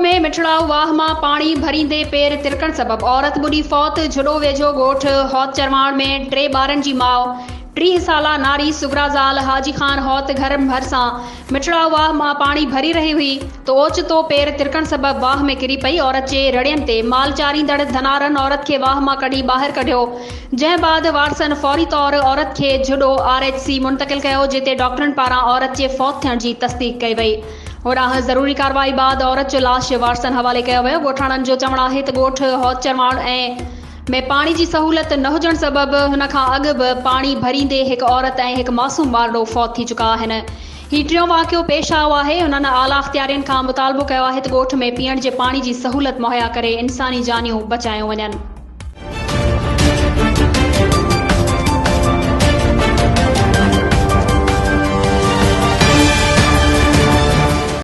۾ مٺڙائو واهه مان پاڻي ڀريندي پير ترڪڻ سبب عورت ٻڏي فوت، جهڏو ويجهو ڳوٺ هوت چرواڻ ۾ ٽي ٻارن جي ماء 30 سالا ناري صغريٰ زال حاجي خان هوت گهر ڀرسان مٺڙائو واهه مان پاڻي ڀري رهي هئي ته اوچتو پير ترڪڻ سبب واهه ۾ ڪري پئي، عورت جي رڙين تي مال چاريندڙ ڌنارن عورت کي واهه مان ڪڍي ٻاهر ڪڍيو، جنهن بعد وارثن فوري طور عورت کي جهڏو آر ايڇ سي منتقل ڪيو، جتي ڊاڪٽرن پاران عورت جي فوت ٿيڻ جي تصديق ڪئي وئي. هوڏانهن ضروري ڪارروائي بعد عورت جو لاش وارثن حوالي ڪيو ويو، ڳوٺاڻن جو چوڻ آهي ته ڳوٺ هوتچرواڻ ۽ ۾ پاڻي جي سهولت نه هجڻ سبب هن کان اڳ به پاڻي ڀريندي هڪ عورت ۽ هڪ معصوم ٻارڙو فوت ٿي چڪا آهن، هي ٽيون واقعو پيش آيو آهي، هنن اعليٰ اختيارين کان مطالبو ڪيو آهي ته ڳوٺ ۾ پيئڻ جي پاڻي جي سهولت مهيا ڪري انساني جانيون بچايون وڃن.